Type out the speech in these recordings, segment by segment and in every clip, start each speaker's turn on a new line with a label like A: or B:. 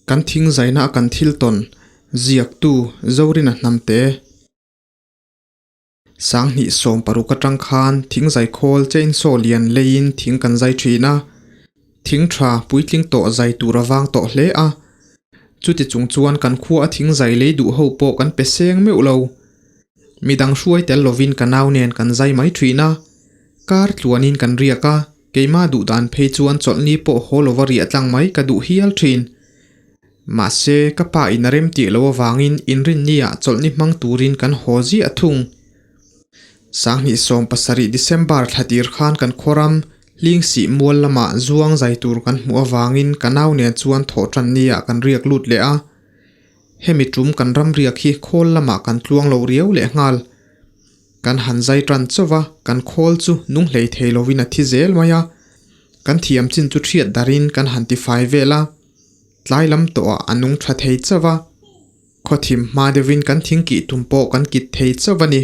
A: Kan thing zaina a kan thil tawn ziaktu Zorina Hnamte. Sanghnih 60 atang khan thing zai khawl chainsaw lian leiin thing kan zai thin a, thing tha puitling tawh zai tur a vang tawh hle a. Chuti chung chuan kan khua a thing zai lei duh ho pawh kan pe seng meuh lo. Midang hruai tel lovin ka nau nen kan zai mai thin a, kar tluanin kan riak a, keimah duh dan phei chuan chawlhni pawh haw lova riah tlang mai ka duh hial thin. Mahse, ka pa in a rem tih loh avangin inrinniah chawlhni hmang turin kan haw ziah thung. 2017 December thla tir khan kan khawram Hlingsih mual lamah zuang zai tur kan hmuh avangin ka nau nen chuan thawhtanniah kan riak lut leh a. Hemi tum kan ram riak hi khawl lamah kan tluang lo riau leh nghal. Kan han zai tan chauh a, kan khawl chu nung hlei thei lovin a thi zel mai a. Kan thiam chin chu thiat darin kan han tifai vel a. Tlai lam tawhah a nung tha thei chauh a. Khawthim hma deuhin kan thing kih tum pawh kan kit thei chauh a ni.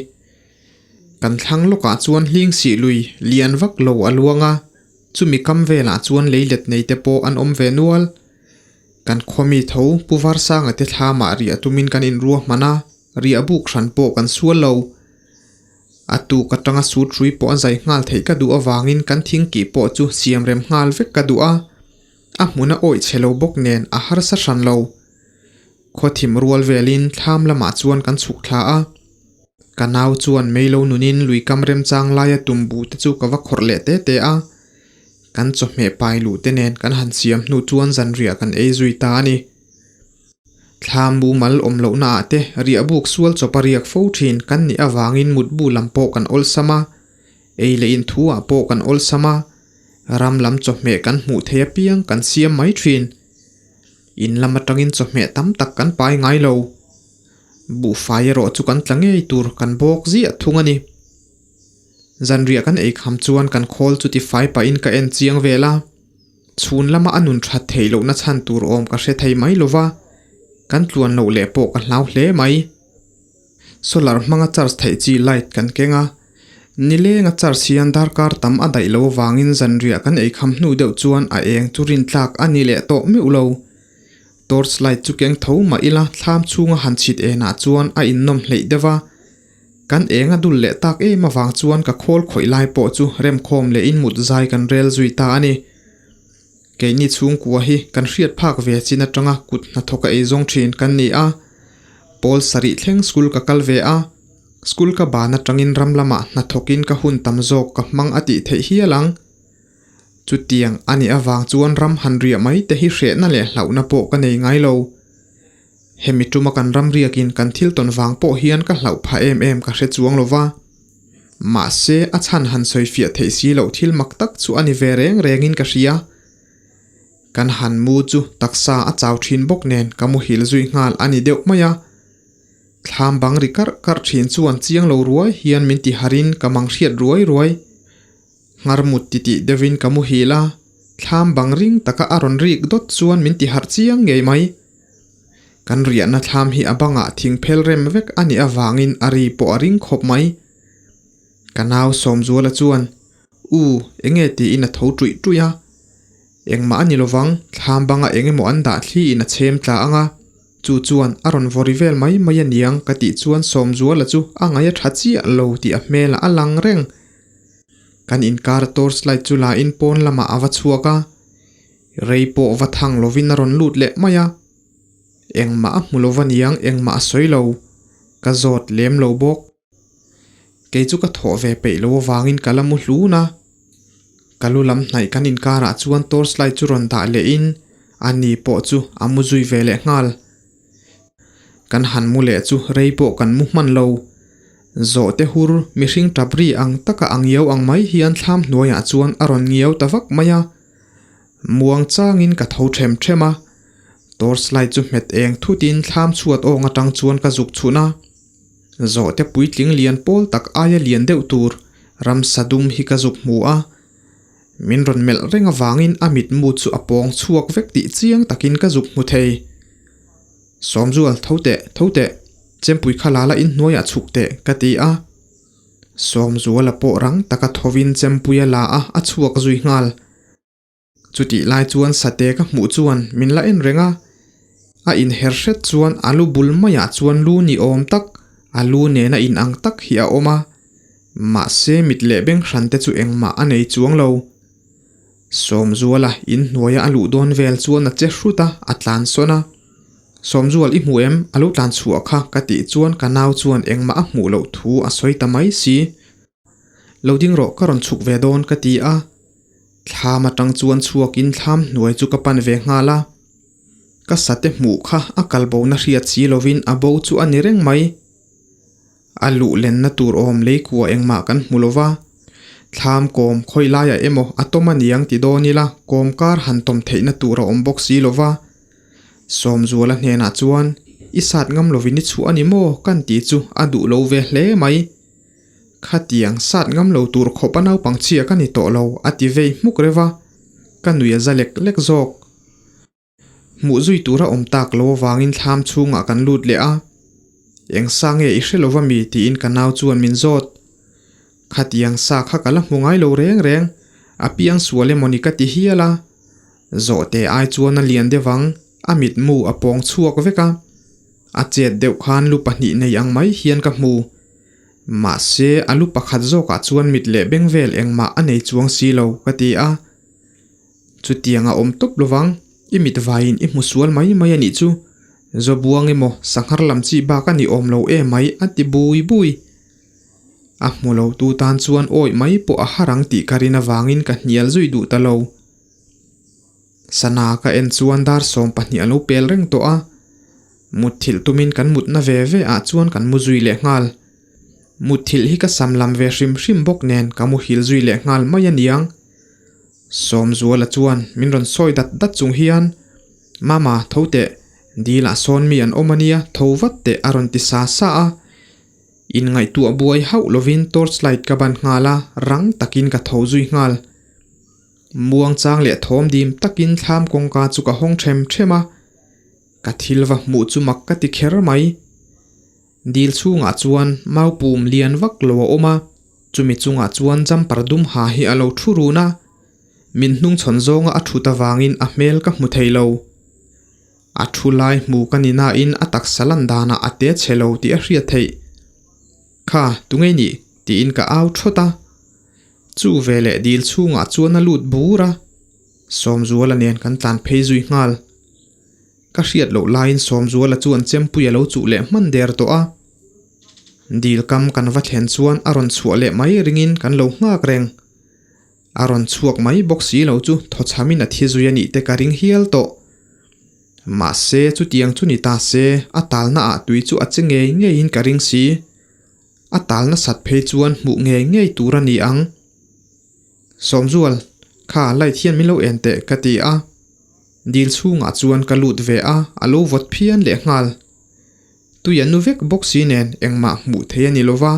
A: Kan thlang lawkah chuan hling sih lui lian vak lo a luang a, chumi kam velah chuan leilet nei te pawh an awm ve nual. Kan khawmi tho Pu Varsanga te thlamah riah tumin kan inruahman a, riah buk hran pawh kan sual lo. A tuk atanga sut hrui pawh a zai nghal theih ka duh avangin kan thing kih pawh chu siam rem nghal vek ka duh a, a hmun a awih chhe lo bawk nen a harsa hran lo. Khawthim rual velin thlam lamah chuan kan chhuk thla a, ka nau chuan mei lo nunin lui kam remchang laia tumbu te chu ka va khawrh leh te te a, kan chawhmeh pai luh te nen kan han siam hnu chuan zanriah kan ei zui ta a ni. Thlam mumal awm lohna ah te riah buk sual chawpa riak fo thin kan nih avangin mutbu lam pawh kan awlsam a, ei leh inthu ah pawh kan awlsam a, ram lam chawhmeh kan hmuh thei apiang kan siam mai thin. In lam atangin chawhmeh tam tak kan pai ngai lo. Buhfai erawh chu kan tla ngei tur kan bawk ziah thung a ni. Zanriah kan ei kham chuan kan khawl chu tifai pahin ka en chiang vel a. Chhun lama a nun that theih lohna chhan tur awm ka hre thei mai lova, kan tluan loh leh pawh ka hlau hle mai. Solar hmanga charge theih chi light kan keng a, nilenga charge hian darkar tam a daih lo avangin zanriah kan ei kham hnu deuh chuan a eng chu rintlak a ni leh tawh meuh lo. Torch light chu keng tho mah ila thlam chhunga han chhit enah chuan a innawm hleih deuh a. Kan eng a dul leh tak em avang chuan ka khawl khawih lai pawh chu remkhawm leh in mut zai kan rel zui ta a ni. Keini chhungkua hi kan hriat phak ve chin atanga kut hnathawk a eizawng thin kan ni a. Pawl sarih thleng school ka kal ve a, school ka ban atangin ram lamah hnathawkin ka hun tam zawk ka hmang a tih theih hial ang. Chutiang a nih avang chuan ram han riah mai te hi hrehna leh hlauhna pawh ka nei ngai lo. Hemi tuma kan ram riakin kan thil tawn vang pawh hian ka hlauh phah em em ka hre chuang lo va. Mahse, a chhan han sawi fiah theih si loh thil mak tak chu a ni ve reng rengin ka hria. Kan han mu chu taksa a chau thin bawk nen ka muhil zui nghal a ni deuh mai a. Thlam bang ri karh karh thin chuan chiang lo ruai hian min ti harin ka mang hriat ruai ruai. Nghar mut titih deuhin ka muhil a, thlam bang ring taka a rawn rik dawt chuan min ti harh chiang ngei mai. Kan riahna thlam hi a bangah thing phel rem vek a nih avangin a ri pawh a ring khawp mai. Ka nau Sawmzuala chuan, U, enge tiin a tho ṭuih ṭuih a. Engmah a ni lovang, thlam banga eng emaw an dah thli in a chhem tla ang a, chu chuan a rawn vawri vel mai mai a niang ka tih chuan Sawmzuala chu a ngaih a ṭha chiah lo tih a hmelah a lang reng. Kan inkar torch light chu la in pawn lamah a va chhuak a, rei pawh va thang lovin a rawn lut leh mai a. Engmah a hmu lo va niang engmah a sawi lo, ka zawt lem lo bawk. Kei chu ka thawh ve peih lo avangin ka la mu hlun a, ka lu lam hnaih kan inkarah chuan torch light chu rawn dah leh in a ni pawh chu a mu zui ve leh nghal. Kan han mu leh chu rei pawh kan mu hman lo. Zawhte hur mihring tap ri ang taka a ngiau ang mai hian thlam hnuaiah chuan a rawn ngiau ta vak mai a. Muang changin ka tho them them a, torch light chu hmet eng thutin thlam chhuat awng atang chuan ka zuk chhun a. Zawhte puitling lian pawl tak aia lian deuh tur ramsa dum hi ka zuk hmu a. Min rawn melh reng avangin a mitmu chu a pawng chhuak vek tih chiang takin ka zuk hmu thei. Sawmzual, tho teh, tho teh, chempui kha lala inhnuaiah chhuk teh, ka ti a. Sawmzuala pawh rang taka thovin chempui a la a, a chhuak zui nghal. Chutih lai chuan Sate ka hmuh chuan min la en reng a. A inher hret chuan a lu bul maiah chuan lu ni awm tak, a lu nena inang tak hi a awm a. Mahse mit leh beng hran te chu engmah a nei chuang lo. Sawmzuala inhnuaia a luh dawn vel chuan a che hrut a, a tlan sawn a. Sawmzual i hmu em? A lo tlan chhuah kha ka tih chuan ka nau chuan engmah a hmuh loh thu a sawi ta mai si. Lo ding rawh ka rawn chhuk ve dawn ka ti a. Thlam atang chuan chhuakin thlam hnuai chu ka pan ve nghal a. Ka sate hmuh kha a kal bona hriat si lovin a bo chu a ni reng mai. A luh lenna tur awm leikua engmah kan hmu lova, thlam kawm khawi laiah emaw a tawm a niang ti dawn ila kawm kar han tawm theihna tur a awm bawk si lova. Sawmzuala hnenah chuan, I sat ngam lovin i chhuah a ni maw? kan ti chu a duh lo ve hle mai. Khatiang sat ngam lo tur khawp a naupang chhia ka ni tawh lo a ti vei hmuk reuh a, ka nui a za lek lek zawk. Hmuh zui tura awm tak lo avangin thlam chhungah kan lut leh a, Eng sa nge i hre lova mi? tiin ka nau chuan min zawt. Khatiang sa kha ka la hmu ngai lo reng reng, a piang sual emawni ka ti hial a. Zawhte ai chuan a lian deuh ang, a mitmu a pawng chhuak vek a. A chet deuh khan lu pahnih nei ang mai hian ka hmu. Mahse, a lu pakhat zawkah chuan mit leh beng vel engmah a nei chuang si lo, ka ti a. Chutiang a awm tawp lovang, i mit vaiin i hmu sual mai mai a nih chu. Zawbuang emaw sanghar lam chi bak a ni awm lo e mai a ti bui bui. A hmu lo tu tan chuan awih mai pawh a har ang tih ka rin avangin ka hnial zui duh ta lo. Sana ka en chuan dar 20 a lo pel reng tawh a. Mutthilh tumin kan mutna ve ve ah chuan kan mu zui leh nghal. Mutthilh hi ka sam lam ve hrim hrim bawk nen ka muhil zui leh nghal mai a niang. Sawmzuala chuan min rawn sawi dat dat chung hian, Mama, tho teh, Dilah sawn mi an awm a nia, tho vat teh a rawn ti sa sa a. Inngaihtuah buai hauh lovin torch light ka ban nghal a, rang takin ka tho zui nghal. Muang chang leh thawm dim takin thlam kawngka chu ka hawng them them a, ka thil va hmuh chu mak ka ti kher mai. Dil chhungah chuan mau pum lian vak lo a awm a, chumi chungah chuan jumper dum ha hi a lo thu run a, min hnungchhawn zawnga a thut avangin a hmel ka hmu thei lo. A thu lai hmu ka ni nain a taksa lan danah a te chhe lo tih a hriat theih. Kha, tunge nih? tiin ka au thawt a. Chu veleh dil chhungah chuan a lut bur a, Sawmzuala nen kan tlan phei zui nghal. Ka hriat loh laiin Sawmzuala chuan chempui a lo chuh leh hman der tawh a. Dil kam kan va thlen chuan a rawn chhuah leh mai ringin kan lo nghak reng. A rawn chhuak mai bawk si lo chu thawchhamin a thi zui a nih te ka ring hial tawh. Mahse chutiang chu ni ta se a talna ah tui chu a che ngei ngeiin ka ring si. A tal nasat phei chuan hmuh ngei ngei tur a ni ang. Sawmzual, kha light hian min lo en teh ka ti a. Dil chhungah chuan ka lut ve a, a lo vawt phian leh nghal. Tui a nu vek bawk si nen engmah hmuh thei a ni lo va.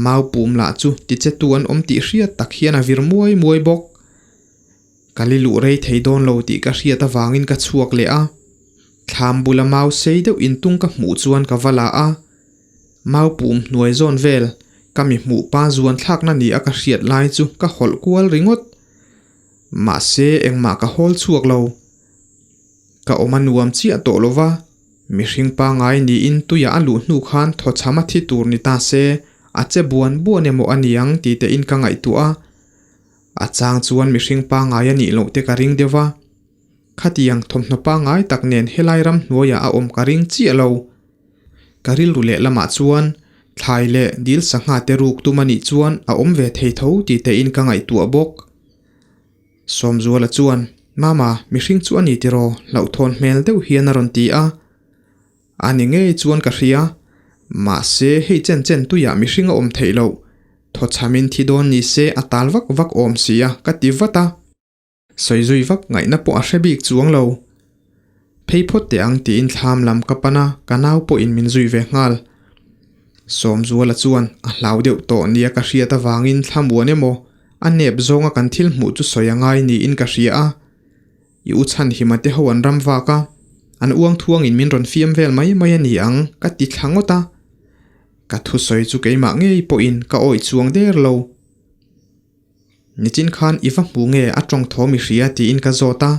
A: Mau pum lah chu tichetu an awm tih hriat tak hian a vir muai muai bawk. Ka li luh rei thei dawn lo tih ka hriat avangin ka chhuak leh a. Thlam bula mau sei deuh intung ka hmuh chuan ka va la a. Mau pum hnuai zawn vel, ka mi hmuh pa zuan thlakna ni a ka hriat lai chu ka hawlh kual ringawt. Mahse engmah ka hawl chhuak lo. Ka awm a nuam chiah tawh lo va, mihring pangai niin tuia a luh hnu khan thawchham a thi tur ni ta se, a che buan buan emaw a niang ti tein ka ngaihtuah a. A chang chuan mihring pangai a nih loh te ka ring deuh va. Khatiang thawmhnaw pangai tak nen helai ram hnuaiah a awm ka ring chiah lo. Ka rilru lehlamah chuan thlai leh dil sangha te ruk tum a nih chuan a awm ve thei tho ti tein ka ngaihtuah bawk. Sawmzuala chuan, Mama, mihring chu a ni tiraw? Hlauhthawn hmel deuh hian a rawn ti a. A ni ngei chuan ka hria. Mahse, hei chen chen tuiah mihring a awm theih loh. Thawchhamin thi dawn ni se a tal vak vak awm si a, ka ti vat a. Sawi zui vak ngaihna pawh a hre bik chuang lo. Phei phawt teh ang tiin thlam lam ka pan a, ka nau pawhin min zui ve nghal. Sawmzuala chuan a hlau deuh tawh nia ka hriat avangin thlamuan emaw a nep zawnga kan thil hmuh chu sawi a ngai niin ka hria a. I u chhan hima te ho an ram vak a, an uang thuangin min rawn fiam vel mai mai a ni ang ka ti thla ngawt a. Ka thusawi chu keimah ngei pawhin ka awih chuang der lo. Nichin khan i va hmu nge a tawng thaw mi hria tiin ka zawt a.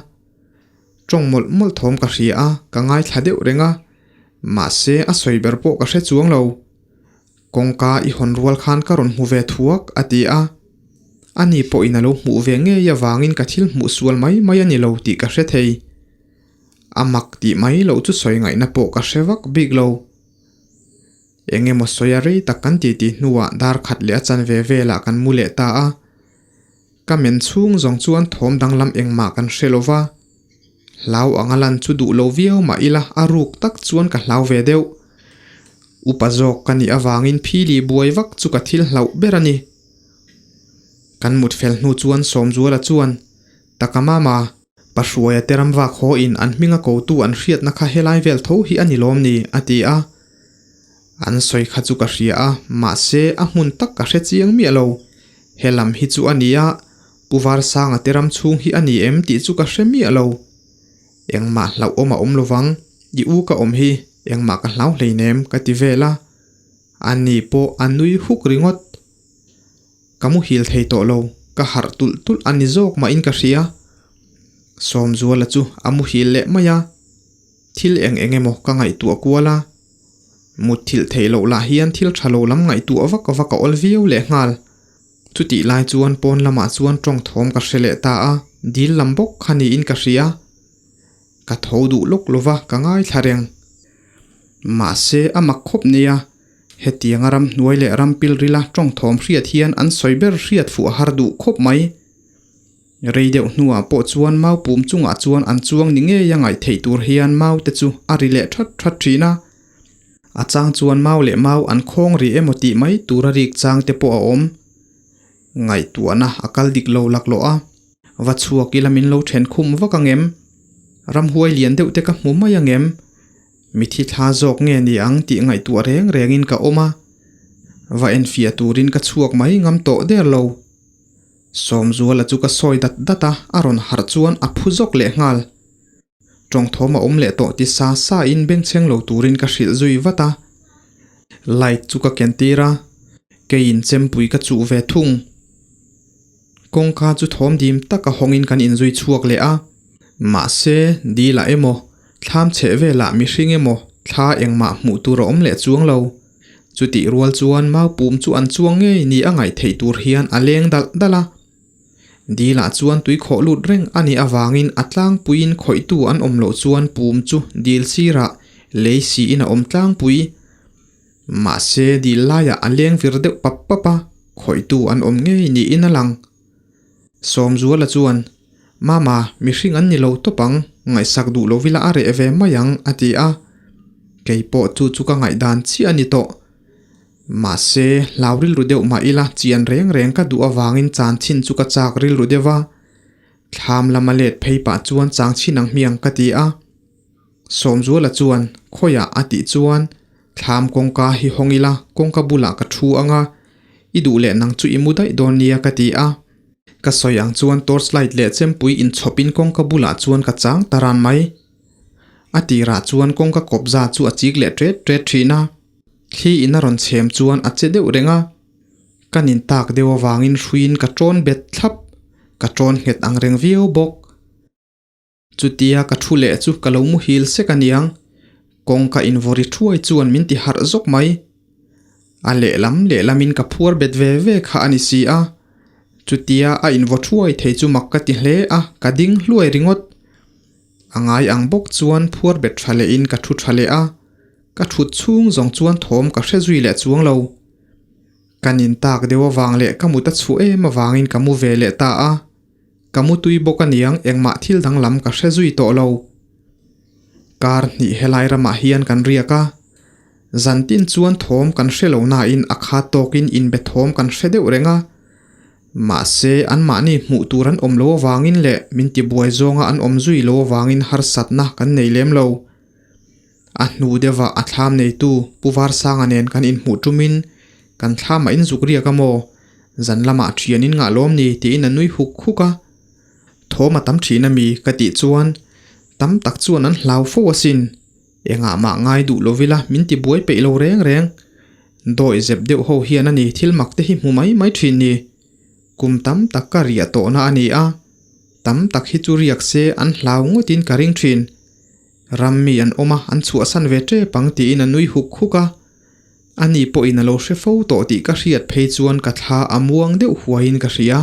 A: Tawng mawlh mawlh thawm ka hria a, ka ngaithla deuh reng a. Mahse, a sawi ber pawh ka hre chuang lo. Kawngka i hawn rual khan ka rawn hmu ve thuak, a ti a. Ani pawhin a lo hmuh ve ngei avangin ka thil hmuh sual mai mai a ni lo tih ka hre thei. A mak tih mai loh chu sawi ngaihna pawh ka hre vak bik lo. Eng emaw sawi a rei tak kan titi hnuah dar khat leh a chanve velah kan mu leh ta a. Ka men chhung zawng chuan thawm danglam engmah kan hre lo va. Hlau anga lan chu duh lo viau mah ila a ruk tak chuan ka hlau ve deuh. Upa zawk ka nih avangin phili buai vak chu ka thil hlauh ber a ni. Kan mut fel hnu chuan Sawmzuala chuan, Taka mama, Pahruaia te ram vak haw in an hminga kotu an hriatna kha helai vel tho hi a ni lawm ni? a ti a. An sawi kha chu ka hria a, mahse a hmun tak ka hre chiang miah lo. He lam hi chu a nia, Pu Varsanga te ram chhung hi a ni em tih chu ka hre miah lo. Engmah hlauhawm a awm lovang, i u ka awm hi, engmah ka hlau hleinem ka ti vel a. Ani pawh a nui huk ringawt. Ka muhil thei tawh lo, ka harh tulh tulh a ni zawk mahin ka hria. Sawmzuala chu a muhil leh mai a, thil eng eng emaw ka ngaihtuah kual a. Mutthilh theih loh lah hian thil tha lo lam ngaihtuah vak vak a awl viau leh nghal. Chutih lai chuan pawn lamah chuan tawng thawm ka hre leh ta a, dil lam bawk kha niin ka hria. Ka tho duh lawk lova ka ngaithla reng. Mahse a mak khawp nia, Hetianga ramhnuai leh rampilrila tawngthawm hriat hian an sawi ber hriat fuh a har duh khawp mai. Rei deuh hnuah pawh chuan mau pum chungah chuan an chuang ni ngei a ngaih theih tur hian mau te chu a ri leh that that thin a. A chang chuan mau leh mau an khawng ri emaw tih mai tura rik chang te pawh a awm. Ngaihtuahna a kal dik lo laklawh a, va chhuak ila min lo then khum vak ang em? Ramhuai lian deuh te ka hmu mai ang em? Mithi thla zawk nge ni ang tih ngaihtuah reng rengin ka awm a, va enfiah turin ka chhuak mai ngam tawh der lo. Sawmzuala chu ka sawi dat dat a, a rawn harh chuan a phu zawk leh nghal. Tawngthawm a awm leh tawh ti sa sa in bengchheng lo turin ka hrilh zui vat a. Light chu ka ken tir a, keiin chempui ka chuh ve thung. Kawngka chu thawm dim taka hawngin kan inzui chhuak leh a, mahse dil ah emaw, thlam chheh velah mihring emaw thla engmah hmuh tur a awm leh chuang lo. Chutih rual chuan mau pum chu an chuang ngei ni a ngaih theih tur hian a leng dalh dalh a. Dil ah chuan tui khawh lut reng a nih avangin a tlangpuiin khawihtu an awm loh chuan pum chu dil sirah lei siin a awm tlangpui. Mahse dil laiah a leng vir deuh pap pap a, khawihtu an awm ngei niin a lang. Sawmzuala chuan, Mama, mihring an ni lo tawp ang, ngaihsak duh lo vila a reh ve mai ang, a ti a. Kei pawh chu chu ka ngaihdan chiah a ni tawh. Mahse, hlau rilru deuh mah ila chian reng reng ka duh avangin chan chhin chu ka chak rilru deuh a. Thlam lama let phei pah chuan chang chhin ang hmiang ka ti a. Sawmzuala chuan, Khawiah a tih chuan, Thlam kawngka hi hawng ila kawngka bulah ka thu ang a, i duh leh nang chu i mu daih dawn nia ka ti a. Ka sawi ang chuan torch light leh chempui inchhawpin kawngka bulah chuan ka chang ta ran mai. A tirah chuan kawngka kawpza chu a chik leh ṭet ṭet ṭhin a. Thli in a rawn chhem chuan a che deuh reng a, ka nin tak deuh avangin hruiin ka ṭawn bet thlap, ka ṭawn nghet ang reng viau bawk. Chutia ka thu leh chu ka lo muhil sek a niang, kawngka invawri thuai chuan min ti harh zawk mai. A lehlam lehlamin ka phuar bet ve ve kha a ni si a, chutia a invaw thuai thei chu mak ka ti hle a, ka ding hluai ringawt. A ngai ang bawk chuan phuar bet tha lehin ka thu tha leh a, ka thut chhung zawng chuan thawm ka hre zui leh chuang lo. Ka nin tak deuh avang leh ka mut a chhuah em avangin ka mu ve leh ta a, ka mu tui bawk aniang engmah thil danglam ka hre zui tawh lo. Kar hnih helai ramah hian kan riak a, zantin chuan thawm kan hre lo nain a khat tawkin inbe thawm kan hre deuh reng a, Mahse, anmahni hmuh tur an awm lo avangin leh min tibuai zawnga an awm zui lo avangin harsatna kan nei lem lo. A hnu deuhah a thlam neitu Pu Varsanga nen kan inhmuh tumin kan thlamah in zuk riak a maw? Zan lamah thian in ngah lawm ni tiin a nui huk huk a. Thawm a tam thin a mi ka tih chuan tam tak chuan an hlau fo asin. Engah mah ngai duh lovila min tibuai peih lo reng reng. Dawi zep deuh ho hian a ni thil mak te hi hmu mai mai thin ni. Kum tam tak ka riah tawhna a ni a. Tam tak hi chu riak se an hlau ngawtin ka ring thin. Ram mi an awm a, an chhuahsan ve tep ang tiin a nui huk huk a. Ani pawhin a lo hre fo tawh tih ka hriat phei chuan ka thla a muang deuh huaiin ka hria.